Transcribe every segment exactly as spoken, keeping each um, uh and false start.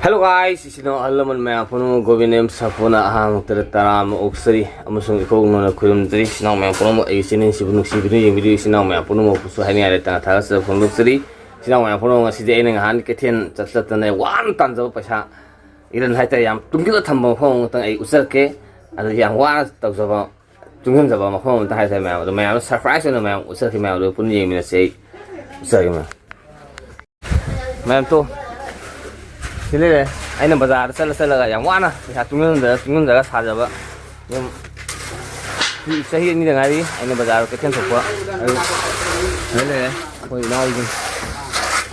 Hello guys, ꯏꯆꯤꯟ ꯏꯅꯥꯎ ꯑꯍꯜ ꯂꯃꯟ ꯃꯌꯥꯝ ꯄꯨꯝꯅꯃꯛ ꯒꯣꯕꯤꯟ ꯑꯦꯝ ꯁꯥꯐꯨꯅ ꯑꯍꯥꯡꯕ ꯇꯔꯥ ꯇꯔꯥ ꯑꯃ ꯑꯣꯛꯆꯔꯤ ꯑꯃꯁꯨꯡ ꯏꯈꯧ ꯅꯧꯅ ꯈꯨꯔꯨꯝꯖꯔꯤ꯫ ꯏꯆꯤꯟ ꯏꯅꯥꯎ ꯃꯌꯥꯝ ꯄꯨꯝꯅꯃꯛ ꯑꯩꯒꯤ ꯆꯦꯅꯦꯜꯁꯤꯕꯨ ꯅꯨꯡꯁꯤꯕꯤꯗꯨꯅ ꯌꯦꯡꯕꯤꯔꯤꯕ ꯏꯆꯤꯟ ꯏꯅꯥꯎ ꯃꯌꯥꯝ ꯄꯨꯝꯅꯃꯛꯄꯨꯁꯨ ꯍꯥꯏꯅꯤꯡꯉꯥꯏ ꯂꯩꯇꯅ ꯊꯥꯒꯠꯆꯕ ꯐꯣꯡꯗꯣꯛꯆꯔꯤ꯫ ꯏꯆꯤꯟ ꯏꯅꯥꯎ ꯃꯌꯥꯝ ꯄꯨꯝꯅꯃꯛ ꯉꯁꯤꯗꯤ ꯑꯩꯅ ꯉꯍꯥꯟ ꯀꯩꯊꯦꯜ ꯆꯠ ꯆꯠꯇꯅ ꯋꯥꯅ ꯇꯥꯟꯖꯕ ꯄꯩꯁꯥ ꯏꯔꯟ ꯍꯥꯏꯇꯥꯔꯦ, ꯌꯥꯝ ꯇꯨꯡꯁꯤꯜꯂ ꯊꯝꯕ ꯃꯐꯝ ꯑꯃꯇꯪ ꯑꯩ ꯎꯠꯆꯔꯛꯀꯦ꯫ ꯑꯗꯨ ꯌꯥꯝ ꯋꯥꯅ ꯇꯧꯖꯕ ꯇꯨꯡꯁꯤꯟꯖꯕ ꯃꯐꯝ ꯑꯃꯇ ꯍꯥꯏꯇꯥꯔꯦ ꯃꯌꯥꯝ꯫ ꯑꯗꯣ ꯃꯌꯥꯝꯗ surprise ꯑꯣꯏꯅ ꯃꯌꯥꯝ ꯎꯠꯆꯔꯛꯀꯦ, ꯃꯌꯥꯝꯗꯣ ꯄꯨꯟꯅ ꯌꯦꯡꯃꯤꯟꯅꯁꯦ꯫ ꯑꯩ ꯎꯠꯆꯔꯒꯦ ꯃꯌꯥꯝ꯫ ꯃꯌꯥꯝ ꯇꯣ ꯁꯤ ꯂꯩꯔꯦ꯫ ꯑꯩꯅ ꯕꯖꯥꯔꯗ ꯆꯠꯂ ꯆꯠꯂꯒ ꯌꯥꯝ ꯋꯥꯅ ꯄꯩꯁꯥ ꯇꯨꯡꯁꯤꯟꯖꯔ ꯇꯨꯡꯁꯤꯟꯖꯔꯒ ꯁꯥꯖꯕ ꯌꯨꯝ꯫ ꯁꯤ ꯆꯍꯤ ꯑꯅꯤꯗ ꯉꯥꯏꯔꯤ ꯑꯩꯅ ꯕꯖꯥꯔ ꯀꯩꯊꯦꯜ ꯊꯣꯛꯄ꯫ ꯑꯗꯨ ꯁꯤꯗ ꯂꯩꯔꯦ ꯑꯩꯈꯣꯏ ꯏꯅꯥꯎꯁꯤꯡ꯫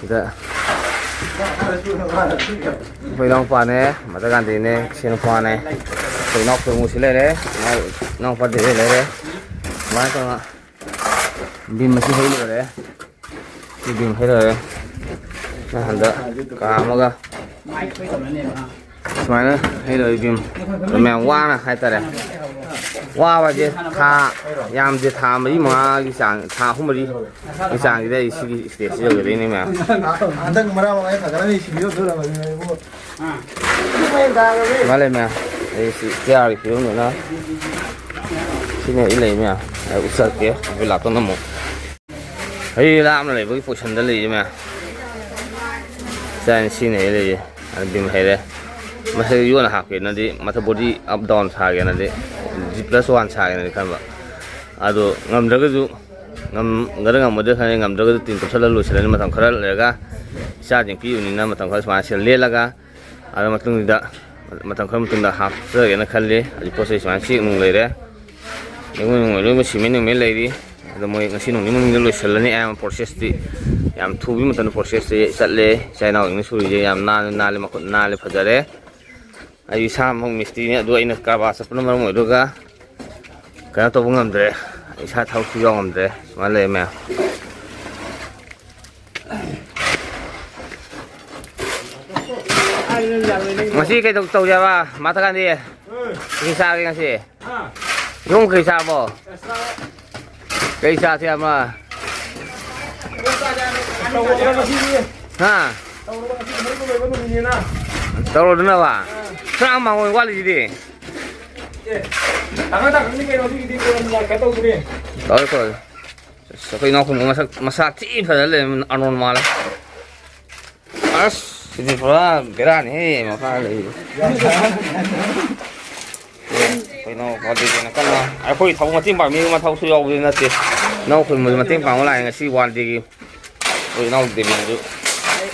ꯁꯤꯗ ꯑꯩꯈꯣꯏ ꯏꯅꯥꯎꯄꯥꯅꯦ, ꯃꯗ ꯒꯥꯟꯙꯤꯅꯦ, ꯏꯆꯦ ꯅꯨꯄꯥꯅꯦ, ꯑꯩꯈꯣꯏ ꯏꯅꯥꯎ ꯈꯨꯔꯃꯨꯁꯤ ꯂꯩꯔꯦ꯫ ꯏꯅꯥꯎ ꯏꯅꯥꯎꯄꯥ ꯗꯦꯕꯦ ꯂꯩꯔꯦ꯫ ꯁꯨꯃꯥꯏꯅ ꯇꯧꯅ ꯕꯤꯝ ꯑꯁꯤ ꯍꯩ ꯂꯣꯏꯔꯦ꯫ ꯁꯤ ꯕꯤꯝ ꯍꯩ ꯂꯣꯏꯔꯦ꯫ ꯅꯍꯥꯟꯗ ꯀꯥ ꯑꯃꯒ ꯁꯨꯃꯥꯏꯅ ꯍꯩ ꯂꯣꯏꯔꯦ ꯕꯤꯝ꯫ ꯑꯗꯨ ꯃꯌꯥꯝ ꯋꯥꯅ ꯍꯥꯏꯇꯥꯔꯦ꯫ ꯋꯥꯕꯁꯦ ꯊꯥ ꯌꯥꯝꯗꯦ, ꯊꯥ ꯃꯔꯤ ꯃꯉꯥꯒꯤ ꯆꯥꯡ, ꯊꯥ ꯑꯍꯨꯝ ꯃꯔꯤꯒꯤ ꯆꯥꯡꯁꯤꯗ ꯑꯩ ꯁꯤꯒꯤ stage ꯁꯤ ꯌꯧꯖꯔꯛꯏꯅꯦ ꯃꯌꯥꯝ꯫ ꯍꯟꯗꯛ ꯃꯔꯥꯡ ꯃꯔꯥꯡ ꯐꯖꯅ ꯁꯤꯕꯤꯔꯝꯗꯣꯔꯕꯅꯤ ꯏꯕꯨꯡꯉꯣ꯫ ꯃꯥ ꯂꯩ ꯃꯌꯥꯝ꯫ ꯑꯩ ꯁꯤ ꯇꯤꯌꯥꯔꯒꯤ ꯐꯤꯕꯝꯗꯨꯅ ꯁꯤꯅ ꯑꯩ ꯂꯩ ꯃꯌꯥꯝ꯫ ꯑꯩ ꯎꯠꯆꯔꯛꯀꯦ, ꯑꯩꯈꯣꯏ ꯂꯥꯛꯇꯣ ꯅꯝꯃꯣ꯫ ꯑꯩ ꯂꯥꯞꯅ ꯂꯩꯕꯒꯤ position ꯗ ꯂꯩꯔꯤ ꯃꯌꯥꯝ꯫ ꯆꯥꯏꯅ ꯁꯤꯅ ꯑꯩ ꯂꯩꯔꯤ꯫ ꯑꯗꯨ ꯕꯤꯝ ꯍꯩꯔꯦ꯫ ꯃꯊꯛ ꯌꯣꯠꯅ ꯍꯥꯞꯀꯦꯅꯗꯤ, ꯃꯊꯛ body up down ꯁꯥꯒꯦꯅꯗꯤ, G plus one ꯁꯥꯒꯦꯅꯗꯤ ꯈꯟꯕ꯫ ꯑꯗꯣ ꯉꯝꯗ꯭ꯔꯒꯁꯨ, ꯉꯝꯒꯗ꯭ꯔꯥ ꯉꯝꯃꯣꯏꯗ꯭ꯔꯥ ꯈꯪꯗꯦ, ꯉꯝꯗ꯭ꯔꯒꯁꯨ ꯇꯤꯟ ꯇꯣꯠꯁꯜꯂ ꯂꯣꯏꯁꯤꯜꯂꯅꯤ꯫ ꯃꯇꯝ ꯈꯔ ꯂꯩꯔꯒ ꯏꯆꯥꯁꯤꯡ ꯄꯤꯛꯏꯕꯅꯤꯅ ꯃꯇꯝ ꯈꯔ ꯁꯨꯃꯥꯏꯅ ꯁꯤꯗ ꯂꯦꯜꯂꯒ, ꯑꯗꯨ ꯃꯇꯨꯡꯗ, ꯃꯇꯝ ꯈꯔ ꯃꯇꯨꯡꯗ ꯍꯥꯞꯆꯔꯒꯦꯅ ꯈꯜꯂꯤ꯫ ꯍꯧꯖꯤꯛ ꯄꯣꯠ ꯆꯩ ꯁꯨꯃꯥꯏꯅ ꯆꯦꯛ ꯅꯨꯡ ꯂꯩꯔꯦ, ꯂꯩꯉꯣꯏ ꯅꯨꯡꯉꯣꯏ ꯂꯣꯏꯅꯃꯛ ꯁꯤꯃꯦꯟ ꯅꯨꯡꯃꯦꯟ ꯂꯩꯔꯤ꯫ ꯑꯗꯣ ꯃꯣꯏ ꯉꯁꯤ ꯅꯣꯡ ꯅꯤꯅꯤ ꯃꯅꯨꯡꯗ ꯂꯣꯏꯁꯤꯜꯂꯅꯤ꯫ ꯑꯌꯥꯝꯕ process ꯇꯤ ꯌꯥꯝ ꯊꯨꯕꯒꯤ ꯃꯇꯝꯗ process ꯁꯦ ꯆꯠꯂꯦ꯫ ꯏꯆꯥ ꯏꯅꯥꯎꯁꯤꯡꯅ ꯁꯨꯔꯤꯁꯦ ꯌꯥꯝ ꯅꯥꯟꯅ ꯅꯥꯜꯂꯦ, ꯃꯈꯨꯠ ꯅꯥꯜꯂꯦ, ꯐꯖꯔꯦ꯫ ꯑꯩ ꯏꯁꯥꯃꯛ ꯃꯤꯁꯇ꯭ꯔꯤꯅꯤ, ꯑꯗꯨ ꯑꯩꯅ ꯀꯔꯕꯥꯔ ꯆꯠꯄꯅ ꯃꯔꯝ ꯑꯣꯏꯔꯒ ꯀꯩꯅꯣ ꯇꯧꯕ ꯉꯝꯗ꯭ꯔꯦ, ꯏꯁꯥ ꯊꯕꯛꯁꯨ ꯌꯥꯎ ꯉꯝꯗ꯭ꯔꯦ꯫ ꯁꯨꯃꯥꯏꯅ ꯂꯩꯔꯦ ꯃꯌꯥꯝ꯫ ꯉꯁꯤ ꯀꯩꯗꯧ ꯇꯧꯁꯦꯕ, ꯃꯍꯥꯇꯃꯥ ꯒꯥꯟꯙꯤ? ꯀꯩ ꯆꯥꯔꯒꯦ ꯉꯁꯤ? ꯌꯨꯝ ꯀꯩ ꯆꯥꯔꯕꯣ? ꯀꯩ ꯆꯥꯁꯦ ꯑꯃ? ꯍꯥ? ꯇꯧꯔꯣꯗꯅꯕ꯫ ꯇꯔꯥꯃꯉꯥ ꯋꯥꯠꯂꯤꯁꯤꯗꯤ꯫ ꯑꯦ, ꯇꯪꯈꯥꯏ ꯇꯪꯈꯥꯏꯅꯤ ꯀꯩꯅꯣ, ꯑꯗꯨꯒꯤꯗꯤ ꯀꯩꯅꯣ, ꯀꯩꯅꯣ ꯇꯧꯗꯣꯏꯅꯦ꯫ ꯇꯧꯔꯦ, ꯇꯧꯔꯦ꯫ ꯑꯁ, ꯑꯩꯈꯣꯏ ꯏꯅꯥꯎ ꯈꯨꯟꯕ ꯃꯁꯛ, ꯃꯁꯥ ꯊꯤ ꯐꯖ ꯂꯩꯔꯝꯃꯦ, ꯑꯥꯔꯅꯣꯜ ꯃꯥꯜꯂꯦ꯫ ꯑꯁ, ꯁꯤꯗꯤ ꯄꯨꯔꯥ ꯕꯦꯔꯥꯅꯤꯍꯦ, ꯃꯈꯥ ꯂꯩ꯫ ꯀꯩꯅꯣ, ꯄꯥꯔꯇꯤꯁꯤꯅ ꯀꯟꯅ ꯑꯩꯈꯣꯏ ꯊꯕꯛ ꯃꯇꯦꯡ ꯄꯥꯡꯕꯤꯕ ꯃꯊꯧꯁꯨ ꯌꯥꯎꯕꯗꯤ ꯅꯠꯇꯦ꯫ ꯏꯅꯥꯎ ꯈꯨꯟꯕꯁꯨ ꯃꯇꯦꯡ ꯄꯥꯡꯕ ꯂꯥꯛꯑꯦ ꯉꯁꯤ ꯋꯥꯟ ꯗꯦꯒꯤ꯫ ꯑꯩꯈꯣꯏ ꯏꯅꯥꯎ ꯗꯦꯕꯤꯟꯁꯨ꯫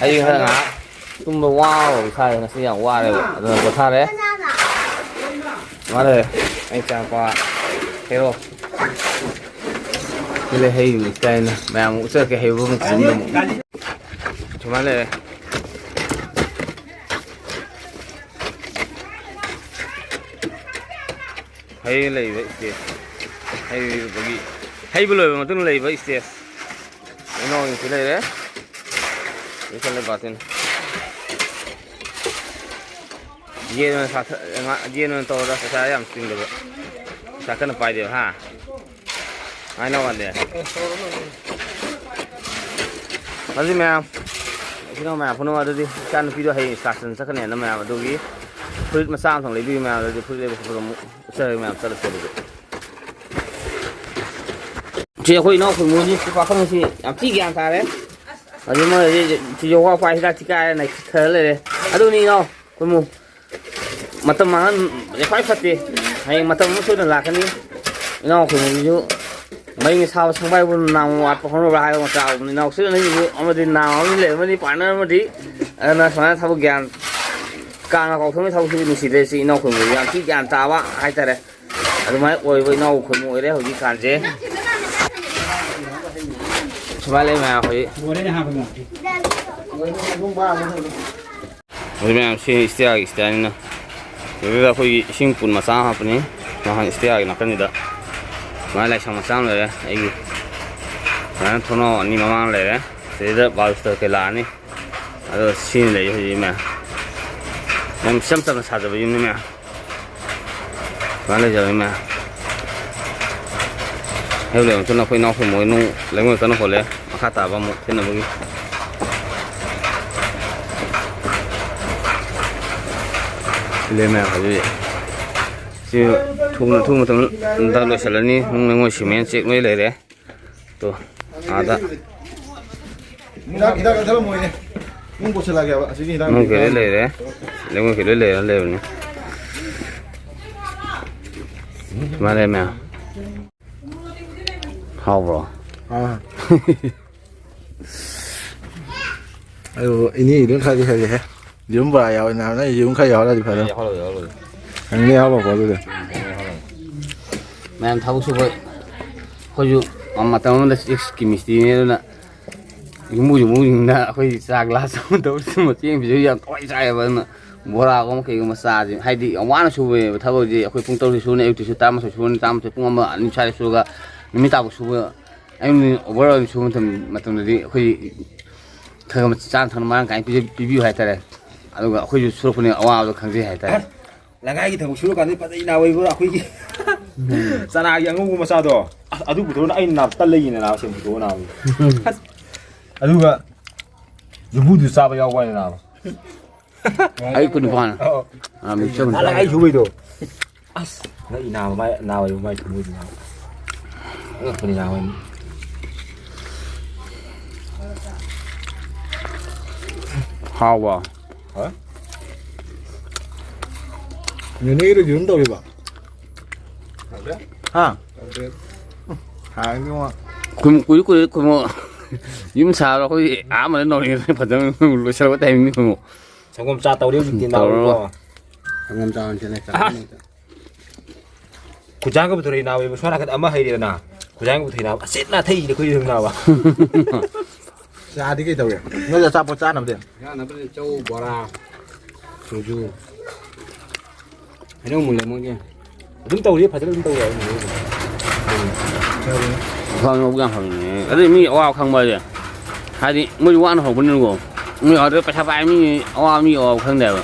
ꯑꯩ ꯈꯔ ꯉꯥꯏꯍꯥꯛ ꯇꯨꯝꯕ ꯋꯥꯕ ꯏꯁꯥꯁꯦ ꯉꯁꯤ ꯌꯥꯝ ꯋꯥꯔꯦꯕ꯫ ꯑꯗꯨꯅ ꯄꯣꯊꯥꯔꯦ꯫ ꯃꯥꯅꯦ, ꯑꯩ ꯏꯆꯥꯅꯨꯄꯥ ꯍꯦꯔꯣ꯫ ꯁꯤ ꯂꯩ ꯍꯩ ꯅꯨꯃꯤꯠ ꯀꯥꯏꯅ ꯃꯌꯥꯝ ꯎꯠꯆꯔꯛꯀꯦ ꯍꯩꯕ ꯑꯃ ꯈꯨꯗꯤꯡꯗ ꯑꯃꯨꯛ꯫ ꯁꯨꯃꯥꯏꯅ ꯂꯩꯔꯦ꯫ ꯍꯩ ꯂꯩꯕ ꯏꯁꯇꯦꯖ꯫ ꯍꯩꯕꯒꯤ, ꯍꯩꯕ ꯂꯣꯏꯕ ꯃꯇꯨꯡꯗ ꯂꯩꯕ ꯏꯁꯇꯦꯖ꯫ ꯏꯅꯥꯎꯁꯤꯡꯁꯤ ꯂꯩꯔꯦ꯫ ꯂꯣꯏꯁꯜꯂꯦ ꯕꯥꯇꯤꯟ꯫ ꯌꯦꯟ ꯑꯣꯏꯅ ꯁꯥꯊ-, ꯉꯥ-, ꯌꯦꯟ ꯑꯣꯏꯅ ꯇꯧꯔꯒ ꯄꯩꯁꯥ ꯌꯥꯝ ꯆꯤꯡꯗꯕ꯫ ꯄꯩꯁꯥ ꯀꯟꯅ ꯄꯥꯏꯗꯦꯕ, ꯍꯥ? ꯍꯥꯏꯅ ꯋꯥꯠꯂꯦ꯫ ꯑꯗꯨꯗꯤ ꯃꯌꯥꯝ, ꯏꯆꯤꯟ ꯏꯅꯥꯎ ꯃꯌꯥꯝ ꯄꯨꯝꯅꯃꯛ, ꯑꯗꯨꯗꯤ ꯏꯆꯥ ꯅꯨꯄꯤꯗꯣ ꯍꯌꯦꯡ excursion ꯆꯠꯀꯅꯦꯅ ꯃꯌꯥꯝ, ꯑꯗꯨꯒꯤ ꯐꯨꯔꯤꯠ ꯃꯆꯥ ꯑꯃꯈꯛ ꯂꯩꯕꯤꯌꯨ ꯃꯌꯥꯝ, ꯑꯗꯨꯗꯤ ꯐꯨꯔꯤꯠ ꯂꯩꯕ ꯈꯣꯠꯄꯗ ꯑꯃꯨꯛ ꯎꯠꯆꯔꯒꯦ ꯃꯌꯥꯝ, ꯆꯠꯂꯁꯦ ꯑꯗꯨꯗꯤ꯫ ꯁꯤ ꯑꯩꯈꯣꯏ ꯏꯅꯥꯎ ꯈꯨꯡꯒꯪꯁꯤ, ꯁꯤ ꯄꯥꯈꯪꯁꯤ ꯌꯥꯝ ꯊꯤ ꯒ꯭ꯌꯥꯟ ꯇꯥꯔꯦ꯫ ꯑꯗꯨ ꯃꯣꯏ ꯍꯧꯖꯤꯛ ꯁꯤ ꯌꯣꯒꯥ ꯄꯥꯏ ꯍꯤꯗꯥꯛ ꯊꯤ ꯀꯥꯏꯔꯦ ꯅꯩꯈꯠꯊꯔ ꯂꯩꯔꯦ꯫ ꯑꯗꯨꯅꯤ ꯏꯅꯥꯎ ꯈꯨꯃꯨ꯫ ꯃꯇꯝ ꯃꯥꯡꯍꯟꯕꯁꯦ ꯈ꯭ꯋꯥꯏ ꯐꯠꯇꯦ꯫ ꯍꯌꯦꯡ ꯃꯇꯝ ꯑꯃ ꯁꯣꯏꯗꯅ ꯂꯥꯛꯀꯅꯤ꯫ ꯏꯅꯥꯎ ꯈꯨꯃꯨꯒꯤꯁꯨ ꯃꯩꯅ ꯁꯥꯕ ꯁꯪꯕꯥꯏꯕꯨ ꯅꯥꯝꯃ ꯋꯥꯠꯄ ꯍꯧꯅꯕ꯭ꯔꯥ ꯍꯥꯏꯕ ꯃꯆꯥ ꯑꯣꯏꯕꯅꯤ꯫ ꯏꯅꯥꯎ ꯁꯣꯏꯗꯅ ꯑꯩꯒꯤꯁꯨ ꯑꯃꯗꯤ ꯅꯥꯝꯃ ꯑꯃꯗꯤ ꯂꯩꯔꯝꯃꯅꯤ, partner ꯑꯃꯗꯤ꯫ ꯑꯗꯨꯅ ꯁꯨꯃꯥꯏꯅ ꯊꯕꯛ ꯒ꯭ꯌꯥꯟ ꯀꯥꯡꯒ ꯀꯥꯎꯊꯣꯛꯅ ꯊꯕꯛꯁꯨ ꯅꯨꯡꯁꯤꯗꯦ꯫ ꯁꯤ ꯏꯅꯥꯎ ꯈꯨꯃꯨꯒꯤ ꯌꯥꯝ ꯊꯤ ꯒ꯭ꯌꯥꯟ ꯇꯥꯕ ꯍꯥꯏꯇꯥꯔꯦ꯫ ꯑꯗꯨꯃꯥꯏꯅ ꯑꯣꯏꯕ ꯏꯅꯥꯎ ꯈꯨꯃꯨ ꯑꯣꯏꯔꯦ ꯍꯧꯖꯤꯛꯀꯥꯟꯁꯦ꯫ ꯁꯨꯃꯥꯏꯅ ꯂꯩ ꯃꯌꯥꯝ ꯍꯧꯖꯤꯛ꯫ ꯍꯧꯖꯤꯛ ꯃꯌꯥꯝ ꯁꯤ ꯏꯁꯇꯤꯌꯥꯒꯤ ꯏꯁꯇꯤꯌꯥꯅꯤꯅ꯫ ꯑꯗꯨꯗ ꯑꯩꯈꯣꯏꯒꯤ ꯏꯁꯤꯡ ꯄꯨꯟ ꯃꯆꯥ ꯑꯃ ꯍꯥꯞꯄꯅꯤ꯫ ꯃꯈꯥ ꯏꯁꯇꯤꯌꯥꯒꯤ ꯅꯥꯀꯟꯁꯤꯗ ꯁꯨꯃꯥꯏꯅ ꯂꯥꯏꯁꯪ ꯃꯆꯥ ꯑꯃ ꯂꯩꯔꯦ ꯑꯩꯒꯤ꯫ ꯁꯨꯃꯥꯏꯅ ꯊꯣꯡꯅꯥꯎ ꯑꯅꯤ ꯃꯃꯥꯡ ꯂꯩꯔꯦ꯫ ꯁꯤꯗꯩꯗ ꯕꯥꯜꯁꯇ ꯀꯩ ꯂꯥꯛꯑꯅꯤ꯫ ꯑꯗꯣ ꯁꯤꯅ ꯂꯩ ꯍꯧꯖꯤꯛ ꯃꯌꯥꯝ꯫ ꯌꯥꯝ ꯏꯆꯝ ꯆꯝꯅ ꯁꯥꯖꯕ ꯌꯨꯝꯅꯤ ꯃꯌꯥꯝ꯫ ꯁꯨꯃꯥꯏꯅ ꯂꯩꯖꯕꯅꯤ ꯃꯌꯥꯝ꯫ ꯍꯦꯛ ꯂꯩꯕ ꯃꯇꯨꯡꯗ ꯑꯩꯈꯣꯏ ꯏꯅꯥꯎꯄꯤ ꯃꯣꯏ ꯅꯨꯡ ꯂꯩꯉꯣꯏ ꯀꯟꯅ ꯍꯣꯜꯂꯦ꯫ ꯃꯈꯥ ꯇꯥꯕ ꯑꯃꯨꯛ ꯊꯤꯟꯅꯕꯒꯤ꯫ ꯂꯦꯝꯃꯦ ꯍꯧꯖꯤꯛ꯫ ꯁꯤ ꯊꯨꯅ, ꯊꯨꯕ ꯃꯇꯝꯗ ꯂꯣꯏꯁꯤꯜꯂꯅꯤ꯫ ꯅꯨꯡ ꯂꯩꯉꯣꯏ ꯁꯤꯃꯦꯟ ꯆꯦꯛ ꯂꯣꯏ ꯂꯩꯔꯦ꯫ ꯇꯣ, ꯑꯥꯗ꯫ ꯍꯤꯗꯥꯛ, ꯍꯤꯗꯥꯛ ꯆꯠꯊꯔꯝꯃꯣꯏꯅꯦ꯫ ꯅꯨꯡ ꯄꯨꯁꯤꯜꯂꯛꯑꯒꯦꯕ꯫ ꯑꯁꯤꯒꯤ ꯍꯤꯗꯥꯛ ꯅꯨꯡ ꯀꯩ ꯂꯣꯏ ꯂꯩꯔꯦ꯫ ꯂꯩꯉꯣꯏ ꯀꯩ ꯂꯣꯏ ꯂꯩꯔꯦ, ꯂꯩꯕꯅꯤ꯫ ꯁꯨꯃꯥꯏꯅ ꯂꯩꯔꯝꯃꯦ꯫ ꯍꯥꯎꯕ꯭ꯔꯣ? ꯑꯥ꯫ ꯑꯗꯨ ꯏꯅꯦꯒꯤꯗꯨꯅ ꯈꯔꯗꯤ ꯍꯦꯜꯂꯦꯍꯦ꯫ ꯌꯦꯔꯨꯝ ꯕꯣꯔꯥ ꯌꯥꯎꯋꯦ ꯅꯍꯥꯟ, ꯅꯪ ꯌꯦꯔꯨꯝ ꯈꯔ ꯌꯥꯎꯍꯜꯂꯗꯤ ꯐꯗꯧ꯫ ꯌꯥꯎꯍꯜꯂꯣ, ꯌꯥꯎꯍꯜꯂꯣ꯫ ꯅꯪꯗꯤ ꯌꯥꯎꯍꯜꯂꯣꯀꯣ ꯑꯗꯨꯗꯤ꯫ ꯃꯌꯥꯝ ꯊꯕꯛ ꯁꯨꯕ ꯑꯩꯈꯣꯏꯁꯨ ꯃꯇꯝ ꯑꯃꯗ ꯆꯦꯛꯁꯀꯤ ꯃꯤꯁꯇ꯭ꯔꯤꯅꯦ, ꯑꯗꯨꯅ ꯌꯨꯝꯕꯨ ꯌꯨꯝꯕꯨꯁꯤꯡꯅ ꯑꯩꯈꯣꯏ ꯆꯥ ꯒ꯭ꯂꯥꯁ ꯑꯃ ꯇꯧꯔꯁꯨ ꯃꯇꯦꯡ ꯄꯤꯖꯕ ꯌꯥꯝ ꯊꯋꯥꯏ ꯆꯥꯏꯌꯦꯕ꯫ ꯑꯗꯨꯅ ꯕꯣꯔꯥꯒꯨꯝꯕ ꯀꯩꯒꯨꯝꯕ ꯆꯥꯁꯦ, ꯍꯥꯏꯗꯤ ꯌꯥꯝ ꯋꯥꯅ ꯁꯨꯕꯅꯦꯕ ꯊꯕꯛꯁꯦ꯫ ꯑꯩꯈꯣꯏ ꯄꯨꯡ ꯇꯔꯨꯛꯇ ꯁꯨꯔꯅꯤ, ꯑꯌꯨꯛꯇꯁꯨ ꯇꯔꯥꯃꯥꯊꯣꯏ ꯁꯨꯔꯅꯤ, ꯇꯔꯥꯃꯥꯊꯣꯏ ꯄꯨꯡ ꯑꯃ ꯑꯅꯤ ꯁ꯭ꯋꯥꯏꯗ ꯁꯨꯔꯒ ꯅꯨꯃꯤꯠ ꯇꯥꯕꯨ ꯁꯨꯕ꯫ ꯑꯌꯨꯛ ꯅꯨꯡꯊꯤꯜ ꯑꯣꯚꯔ ꯑꯣꯏꯅ ꯁꯨꯕ ꯃꯇꯝ-, ꯃꯇꯝꯗꯗꯤ ꯑꯩꯈꯣꯏ ꯈꯔ ꯈꯔ ꯆꯥꯅ ꯊꯛꯅ ꯃꯔꯥꯡ ꯀꯥꯏꯅ ꯄꯤꯖ-, ꯄꯤꯕꯤꯌꯨ ꯍꯥꯏꯇꯥꯔꯦ꯫ ꯑꯗꯨꯒ ꯑꯩꯈꯣꯏꯁꯨ ꯁꯨꯔꯛꯄꯅꯤꯅ ꯑꯋꯥꯕꯗꯣ ꯈꯪꯖꯩ ꯍꯥꯏꯇꯥꯔꯦ꯫ ꯑꯁ, ꯂꯪꯒꯥꯏꯒꯤ ꯊꯕꯛ ꯁꯨꯔꯀꯥꯟꯗ ꯐꯖꯩ ꯅꯥꯕ ꯏꯕꯣ, ꯑꯩꯈꯣꯏꯒꯤ ꯆꯅꯥꯒꯤ ꯑꯉꯧꯕ ꯃꯆꯥꯗꯣ꯫ ꯑꯁ, ꯑꯗꯨ ꯄꯨꯊꯣꯛꯑꯣ ꯅꯥꯕ, ꯑꯩꯅ ꯅꯥꯕ ꯇꯜ ꯂꯩꯌꯦꯅ ꯅꯥꯕ, ꯁꯦꯝ ꯄꯨꯊꯣꯛꯑꯣ ꯅꯥꯕ꯫ ꯑꯁ, ꯑꯗꯨꯒ ꯌꯨꯝꯕꯨꯗꯨ ꯆꯥꯕ ꯌꯥꯎꯕ ꯍꯥꯏꯅ ꯅꯥꯕ꯫ ꯑꯌꯨꯛꯀꯤ ꯅꯨꯄꯥꯅ꯫ ꯑꯧ꯫ ꯑꯥ, ꯃꯤꯛꯆꯔ ꯅꯍꯥꯟ ꯂꯪꯒꯥꯏ ꯁꯨꯕꯩꯗꯣ꯫ ꯑꯁ, ꯉꯛꯏ ꯅꯥꯕ, ꯃꯥꯏ ꯅꯥꯕ ꯏꯕꯣ, ꯃꯥꯏ ꯊꯃꯣꯏꯗꯨ ꯅꯥꯕ꯫ ꯑꯉꯛꯄꯅꯤ ꯅꯥꯕ꯫ ꯍꯥꯎꯕ? ꯍꯥ? ꯅꯦꯅꯦꯒꯤꯗꯨ ꯌꯦꯔꯨꯝ ꯇꯧꯔꯤꯕ? ꯍꯥ? ꯍꯥꯏꯔꯗꯤ ꯉꯣ꯫ ꯀꯨꯏ-, ꯀꯨꯏꯔꯦ, ꯀꯨꯏꯔꯦ, ꯀꯨꯏꯔꯦ꯫ ꯌꯨꯝ ꯁꯥꯕ ꯑꯩꯈꯣꯏ ꯑꯍꯥꯟꯕꯗ ꯅꯧꯔꯤꯉꯩꯗ ꯐꯖꯅ ꯂꯣꯏꯁꯤꯜꯂꯛꯄ ꯇꯥꯏꯃꯤꯡꯅꯤ ꯀꯩꯅꯣ꯫ ꯁꯪꯒꯣꯝ ꯆꯥ ꯇꯧꯔꯦ ꯍꯧꯖꯤꯛꯇꯤ ꯅꯥꯎꯔꯤꯀꯣ꯫ ꯇꯧꯔꯣ꯫ ꯁꯪꯒꯣꯝ ꯆꯥ ꯑꯣꯏꯅ ꯁꯦꯝꯃꯦ, ꯆꯥ ꯑꯍ! ꯑꯃ ꯍꯦꯛꯇ꯫ ꯈꯨꯖꯥꯡꯒ ꯄꯨꯊꯣꯔꯛꯏ ꯅꯥꯎꯔꯤꯕ, ꯁꯣꯝ ꯅꯥꯀꯟꯗ ꯑꯃ ꯍꯩꯔꯦꯗꯅ꯫ ꯈꯨꯖꯥꯡꯒ ꯄꯨꯊꯣꯔꯛꯏ ꯅꯥꯎꯔꯤ꯫ ꯑꯁꯤꯠ ꯅꯥꯊꯩꯗ ꯑꯩꯈꯣꯏ ꯌꯨꯝ ꯅꯥꯎꯔꯤ꯫ ꯆꯥꯗꯤ ꯀꯩ ꯇꯧꯏ? ꯅꯣꯏꯗꯤ ꯑꯆꯥꯄꯣꯠ ꯆꯥꯅꯕꯗꯤ? ꯆꯥꯅꯕꯗꯤ ꯆꯧ, ꯕꯣꯔꯥ, ꯁꯤꯡꯖꯨ꯫ ꯍꯩꯅꯧ ꯃꯨꯜꯂꯦ ꯃꯣꯏꯒꯤ꯫ ꯑꯗꯨꯝ ꯇꯧꯔꯤ, ꯐꯖꯅ ꯑꯗꯨꯝ ꯇꯧꯔꯤ ꯍꯥꯏꯕ ꯃꯣꯏꯒꯤ꯫ ꯐꯕꯅꯤ, ꯃꯕꯨꯛ ꯌꯥꯝ ꯐꯕꯅꯦ꯫ ꯑꯗꯨꯗꯤ ꯃꯤ ꯑꯋꯥꯕ ꯈꯪꯕ ꯍꯥꯏꯁꯦ, ꯍꯥꯏꯗꯤ ꯃꯣꯏꯁꯨ ꯋꯥꯅ ꯍꯧꯕꯅꯤꯅꯀꯣ꯫ ꯃꯤ ꯑꯗꯨ ꯄꯩꯁꯥ ꯄꯥꯏꯕ ꯃꯤ ꯑꯋꯥꯕ ꯃꯤ ꯑꯋꯥꯕ ꯈꯪꯗꯦꯕ꯫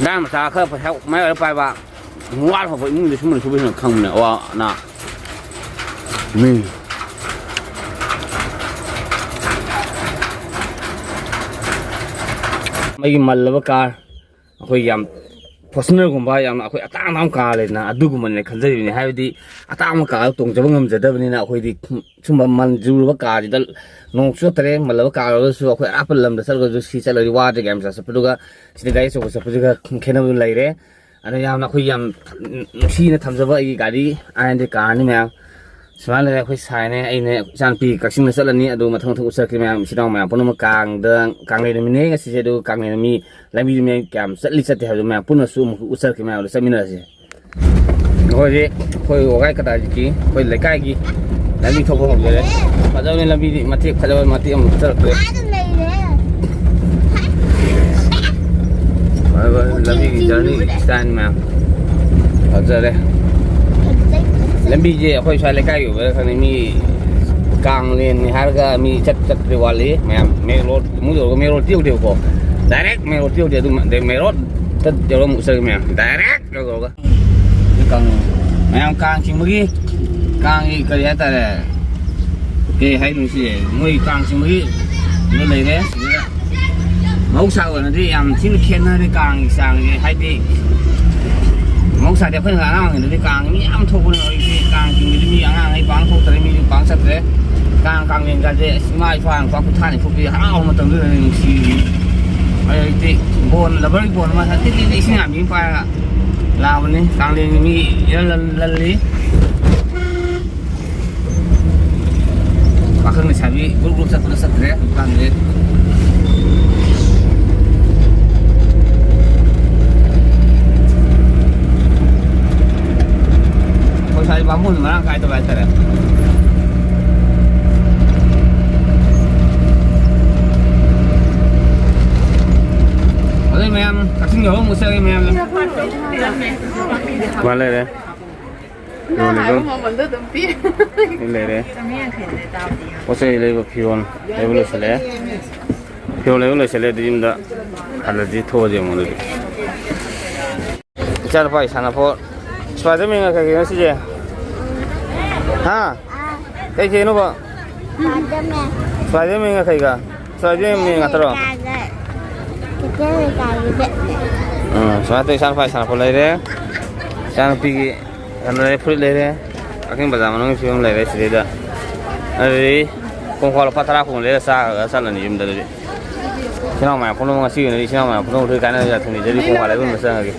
ꯂꯥꯏꯔ ꯃꯆꯥ ꯈꯔ ꯄꯩꯁꯥ ꯃꯌꯥꯏ ꯑꯣꯏꯔꯞ ꯄꯥꯏꯕ, ꯋꯥꯅ ꯍꯧꯕ ꯏꯃꯨꯡꯗ ꯁꯨꯝꯕꯅ ꯁꯨꯕꯁꯤꯅ ꯈꯪꯕꯅꯦ ꯑꯋꯥ ꯑꯅꯥ꯫ ꯃꯤ꯫ ꯃꯩꯒꯤ ꯃꯜꯂꯕ ꯀꯥꯔ, ꯑꯩꯈꯣꯏ ꯌꯥꯝ ꯐꯣꯔꯆꯨꯅꯔꯒꯨꯝꯕ, ꯌꯥꯝꯅ ꯑꯩꯈꯣꯏ ꯑꯇꯥꯡ ꯑꯇꯥꯡꯕ ꯀꯥꯔ ꯂꯩꯗꯅ, ꯑꯗꯨꯒꯨꯝꯕꯅꯦ ꯈꯟꯖꯔꯤꯕꯅꯤ꯫ ꯍꯥꯏꯕꯗꯤ ꯑꯇꯥꯡꯕ ꯀꯥꯔ ꯇꯣꯡꯖꯕ ꯉꯝꯖꯗꯕꯅꯤꯅ, ꯑꯩꯈꯣꯏꯗꯤ ꯁꯨꯝꯕ ꯃꯟꯖꯨꯔꯕ ꯀꯥꯔꯁꯤꯗ ꯅꯣꯡ ꯆꯣꯠꯇꯔꯦ꯫ ꯃꯜꯂꯕ ꯀꯥꯔ ꯑꯣꯏꯔꯒꯁꯨ ꯑꯩꯈꯣꯏ ꯑꯔꯥꯞꯄ ꯂꯝꯗ ꯆꯠꯂꯒꯁꯨ ꯁꯤ ꯆꯠꯂꯗꯤ ꯋꯥꯗ꯭ꯔꯦ꯫ ꯒꯥꯔꯤ ꯃꯆꯥ ꯆꯠꯄꯗꯨꯒ ꯁꯤꯗ ꯒꯥꯔꯤ ꯑꯆꯧꯕ ꯆꯠꯄꯁꯤꯒ ꯈꯦꯠꯅꯕ ꯂꯩꯔꯦ꯫ ꯑꯗꯣ ꯌꯥꯝꯅ ꯑꯩꯈꯣꯏ ꯌꯥꯝ ꯅꯨꯡꯁꯤꯅ ꯊꯝꯖꯕ ꯑꯩꯒꯤ ꯒꯥꯔꯤ ꯑꯥꯏ ꯑꯦꯟ ꯗꯤ ꯀꯥꯔꯅꯤ ꯃꯌꯥꯝ꯫ ꯁꯨꯃꯥꯏꯅ ꯂꯩꯔꯦ꯫ ꯑꯩꯈꯣꯏ ꯁꯥꯏꯅꯦ, ꯑꯩꯅꯦ, ꯏꯆꯥꯅꯨꯄꯤ ꯀꯛꯆꯤꯡꯗ ꯆꯠꯂꯅꯤ꯫ ꯑꯗꯨ ꯃꯊꯪ ꯃꯊꯪ ꯎꯠꯆꯔꯛꯀꯦ ꯃꯌꯥꯝ꯫ ꯏꯆꯤꯟ ꯏꯅꯥꯎ ꯃꯌꯥꯝ ꯄꯨꯝꯅꯃꯛ ꯀꯥꯡꯗ, ꯀꯥꯡꯂꯦꯟ ꯅꯨꯃꯤꯠꯅꯦ ꯉꯁꯤꯁꯦ꯫ ꯑꯗꯨꯒ ꯀꯥꯡꯂꯦꯟ ꯅꯨꯃꯤꯠ ꯂꯝꯕꯤꯗ ꯃꯌꯥꯝ ꯀꯌꯥꯝ ꯆꯠꯂꯤ ꯆꯠꯇꯦ ꯍꯥꯏꯕꯗꯨ ꯃꯌꯥꯝ ꯄꯨꯟꯅꯁꯨ ꯑꯃꯨꯛ ꯎꯠꯆꯔꯛꯀꯦ꯫ ꯃꯌꯥꯝꯗ ꯆꯠꯃꯤꯟꯅꯔꯁꯤ꯫ ꯑꯩꯈꯣꯏꯁꯦ ꯑꯩꯈꯣꯏ ꯋꯥꯒꯥꯏ ꯀꯗꯥꯏꯒꯤ ꯑꯩꯈꯣꯏ ꯂꯩꯀꯥꯏꯒꯤ ꯂꯝꯕꯤ ꯊꯣꯛꯄ ꯍꯧꯖꯔꯦ꯫ ꯐꯖꯕꯅꯤ ꯂꯝꯕꯤꯗꯤ, ꯃꯇꯦꯛ ꯐꯖꯕ ꯃꯇꯦꯛ ꯑꯃ ꯆꯠꯂꯛꯇ꯭ꯔꯦ꯫ ꯑꯥꯗ ꯂꯩꯔꯦ꯫ ꯐꯖꯕ ꯂꯝꯕꯤꯒꯤ ꯖꯔꯅꯤ ꯁ꯭ꯇꯥꯏꯜ ꯃꯌꯥꯝ ꯐꯖꯔꯦ꯫ ꯐꯖꯩ, ꯐꯖꯩ꯫ ꯂꯝꯕꯤꯁꯦ ꯑꯩꯈꯣꯏ ꯁ꯭ꯋꯥꯏ ꯂꯩꯀꯥꯏꯒꯤ ꯑꯣꯏꯕ꯭ꯔꯥ ꯈꯪꯗꯦ, ꯃꯤ ꯀꯥꯡꯂꯦꯟꯅꯤ ꯍꯥꯏꯔꯒ ꯃꯤ ꯆꯠ ꯆꯠꯇ꯭ꯔꯤ ꯋꯥꯠꯂꯤ ꯃꯌꯥꯝ꯫ ꯃꯦꯟ ꯔꯣꯗ ꯑꯃꯨꯛ ꯌꯧꯔꯒ ꯃꯦꯟ ꯔꯣꯗꯇꯤ ꯌꯧꯗꯦꯕꯀꯣ, ꯗꯥꯏꯔꯦꯛ ꯃꯦꯟ ꯔꯣꯗꯇꯤ ꯌꯧꯗꯦ꯫ ꯑꯗꯨ ꯃꯦꯟ ꯔꯣꯗꯇ ꯌꯧꯔꯒ ꯑꯃꯨꯛ ꯆꯠꯂꯒꯦ ꯃꯌꯥꯝ, ꯗꯥꯏꯔꯦꯛ ꯀꯩꯅꯣ ꯇꯧꯔꯒ꯫ ꯀꯥꯡ-, ꯃꯌꯥꯝ ꯀꯥꯡ ꯆꯤꯡꯕꯒꯤ, ꯀꯥꯡꯒꯤ ꯀꯔꯤ ꯍꯥꯏꯇꯥꯔꯦ, ꯀꯩ ꯍꯥꯏꯗꯣꯏꯅꯣ ꯁꯤꯁꯦ, ꯃꯣꯏ ꯀꯥꯡ ꯆꯤꯡꯕꯒꯤ ꯑꯗꯨ ꯂꯩꯔꯦ꯫ ꯁꯤꯗ ꯃꯍꯧꯁꯥ ꯑꯣꯏꯅꯗꯤ ꯌꯥꯝ ꯊꯤꯅ ꯈꯦꯠꯅꯔꯦ ꯀꯥꯡꯒꯤ ꯆꯥꯡꯁꯦ꯫ ꯍꯥꯏꯗꯤ ꯃꯍꯧꯁꯥꯗꯤ ꯑꯩꯈꯣꯏꯅ ꯑꯉꯥꯡ ꯑꯣꯏꯔꯤꯉꯩꯗꯗꯤ ꯀꯥꯡ ꯃꯤ ꯌꯥꯝ ꯊꯣꯛꯄꯅꯦ꯫ ꯍꯧꯖꯤꯛꯇꯤ ꯀꯥꯡ ꯆꯤꯡꯕꯗꯤ ꯃꯤ ꯑꯉꯥꯡꯈꯩ ꯄꯥꯡ ꯊꯣꯛꯇ꯭ꯔꯦ, ꯃꯤꯁꯨ ꯄꯥꯡ ꯆꯠꯇ꯭ꯔꯦ꯫ ꯀꯥꯡ ꯀꯥꯡꯂꯦꯟꯒꯁꯦ ꯑꯁ ꯏꯃꯥ ꯏꯄꯥ ꯅꯨꯄꯥ ꯀꯨꯟꯊ꯭ꯔꯥ ꯅꯤꯐꯨ ꯄꯤ ꯍꯔꯥꯎꯕ ꯃꯇꯝꯗꯨꯗꯅꯦ ꯅꯨꯡꯁꯤꯔꯤꯁꯦ꯫ ꯑꯩ ꯍꯧꯖꯤꯛꯇꯤ ꯕꯣꯟ, ꯂꯕꯔꯒꯤ ꯕꯣꯟ ꯑꯃ ꯁꯠ ꯇꯤꯛ ꯇꯤꯛ ꯇꯤꯛ ꯏꯁꯤꯡ ꯌꯥꯝꯕꯤ ꯑꯃ ꯄꯥꯏꯔꯒ ꯂꯥꯛꯑꯕꯅꯤ꯫ ꯀꯥꯡꯂꯦꯟꯒꯤ ꯃꯤ ꯏꯔꯜ ꯂꯜ-, ꯂꯜꯂꯤ꯫ ꯄꯥꯈꯪ ꯂꯩꯁꯥꯕꯤ ꯒ꯭ꯔꯨꯞ ꯒ꯭ꯔꯨꯞ ꯆꯠꯄꯗ ꯆꯠꯇ꯭ꯔꯦ ꯍꯧꯖꯤꯛꯀꯥꯟꯗꯤ꯫ ꯑꯩꯈꯣꯏ ꯁ꯭ꯋꯥꯏ ꯕꯥꯃꯣꯟ ꯃꯔꯥꯡ ꯀꯥꯏꯗꯕ ꯍꯥꯏꯇꯥꯔꯦ꯫ ꯑꯗꯨ ꯃꯌꯥꯝ ꯀꯛꯆꯤꯡ ꯌꯧꯔ ꯑꯃꯨꯛ ꯆꯠꯂꯒꯦ ꯃꯌꯥꯝ꯫ ꯃꯥ ꯂꯩꯔꯦ꯫ ꯌꯣꯜꯂꯤꯗꯣ꯫ ꯃꯃꯜꯗꯣ ꯑꯗꯨꯝ ꯄꯤ꯫ ꯁꯤ ꯂꯩꯔꯦ꯫ ꯄꯣꯠ ꯆꯩ ꯂꯩꯕ, ꯐꯤꯔꯣꯜ ꯂꯩꯕ ꯂꯣꯏꯁꯤꯜꯂꯛꯑꯦ꯫ ꯐꯤꯔꯣꯜ ꯂꯩꯕ ꯂꯣꯏꯁꯤꯜꯂꯦ꯫ ꯑꯗꯨ ꯌꯨꯝꯗ ꯍꯜꯂꯗꯤ ꯊꯣꯛꯑꯁꯦ ꯑꯃꯨꯛ ꯑꯗꯨꯗꯤ꯫ ꯏꯆꯥꯅꯨꯄꯥꯒꯤ ꯁꯥꯟꯅꯄꯣꯠ꯫ ꯁ꯭ꯄꯥꯏꯗꯔꯃꯦꯟꯒ ꯀꯩ ꯀꯩꯅꯣ ꯁꯤꯁꯦ? ꯍꯥ? ꯀꯩ ꯀꯩꯅꯣꯕ? ꯁ꯭ꯄꯥꯏꯗꯔꯃꯦꯟ꯫ ꯁ꯭ꯄꯥꯏꯗꯔꯃꯦꯟꯒ ꯀꯩꯒ? ꯁ꯭ꯄꯥꯏꯗꯔꯃꯦꯟ ꯉꯥꯛꯇꯔꯣ? ꯑꯃꯦꯔꯤꯀꯥꯒ꯫ ꯀꯩꯊꯦꯜ ꯂꯩꯀꯥꯏꯒꯤ ꯕꯦꯠ꯫ ꯎꯝ, ꯁꯨꯃꯥꯏꯅ ꯇꯧ, ꯏꯆꯥ ꯅꯨꯄꯥꯒꯤ ꯁꯥꯟꯅꯄꯣꯠ ꯂꯩꯔꯦ, ꯏꯆꯥ ꯅꯨꯄꯤꯒꯤ ꯀꯩꯅꯣ ꯂꯩꯔꯦ, ꯐꯨꯔꯤꯠ ꯂꯩꯔꯦ, ꯀꯛꯆꯤꯡ ꯕꯖꯥꯔ ꯃꯅꯨꯡꯒꯤ ꯐꯤꯕꯝ ꯂꯩꯔꯦ ꯁꯤꯗꯩꯗ꯫ ꯑꯗꯨꯗꯤ ꯀꯣꯡꯀꯥ ꯂꯨꯄꯥ ꯇꯔꯥ ꯀꯨꯟ ꯂꯩꯔ ꯆꯥꯔꯒ ꯆꯠꯂꯅꯤ ꯌꯨꯝꯗ꯫ ꯑꯗꯨꯗꯤ ꯏꯆꯤꯟ ꯏꯅꯥꯎ ꯃꯌꯥꯝ ꯄꯨꯝꯅꯃꯛ ꯉꯁꯤꯒꯤ ꯑꯣꯏꯅꯗꯤ ꯏꯆꯤꯟ ꯏꯅꯥꯎ ꯃꯌꯥꯝ ꯄꯨꯝꯅꯃꯛꯇꯨ ꯀꯥꯏꯅ ꯌꯥꯊꯪ ꯅꯤꯖꯔꯤ, ꯀꯣꯡꯀꯥ ꯂꯩꯕ ꯑꯃ ꯆꯪꯉꯒꯦ꯫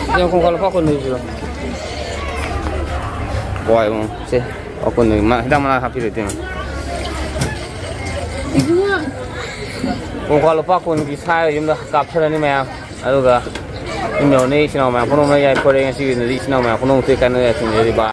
ꯁꯤꯗ ꯀꯣꯡꯀꯥ ꯂꯨꯄꯥ ꯀꯨꯟ ꯂꯩꯕꯤꯔꯣ꯫ ꯀ꯭ꯋꯥꯏ ꯑꯃ ꯁꯦ, ꯂꯨꯄꯥ ꯀꯨꯟ ꯂꯩ꯫ ꯃꯥ ꯍꯤꯗꯥꯛ ꯃꯅꯥ ꯍꯥꯞꯄꯤꯔꯣꯏ ꯇꯦꯝ꯫ ꯏꯕꯨꯡꯉꯣ꯫ ꯀꯣꯡꯀꯥ ꯂꯨꯄꯥ ꯀꯨꯟꯒꯤ ꯁꯥꯏ ꯌꯨꯝꯗ ꯀꯥꯞꯊꯔꯅꯤ ꯃꯌꯥꯝ꯫ ꯑꯗꯨꯒ ꯌꯨꯝ ꯌꯧꯅꯤ, ꯏꯆꯤꯟ ꯏꯅꯥꯎ ꯃꯌꯥꯝ ꯄꯨꯝꯅꯃꯛ ꯌꯥꯏ ꯈꯣꯠꯂꯦ꯫ ꯉꯁꯤꯒꯤ ꯑꯣꯏꯅꯗꯤ ꯏꯆꯤꯟ ꯏꯅꯥꯎ ꯃꯌꯥꯝ ꯄꯨꯝꯅꯃꯛꯇ ꯀꯥꯏꯅ ꯌꯥꯊꯪ ꯅꯤꯖꯔꯤ꯫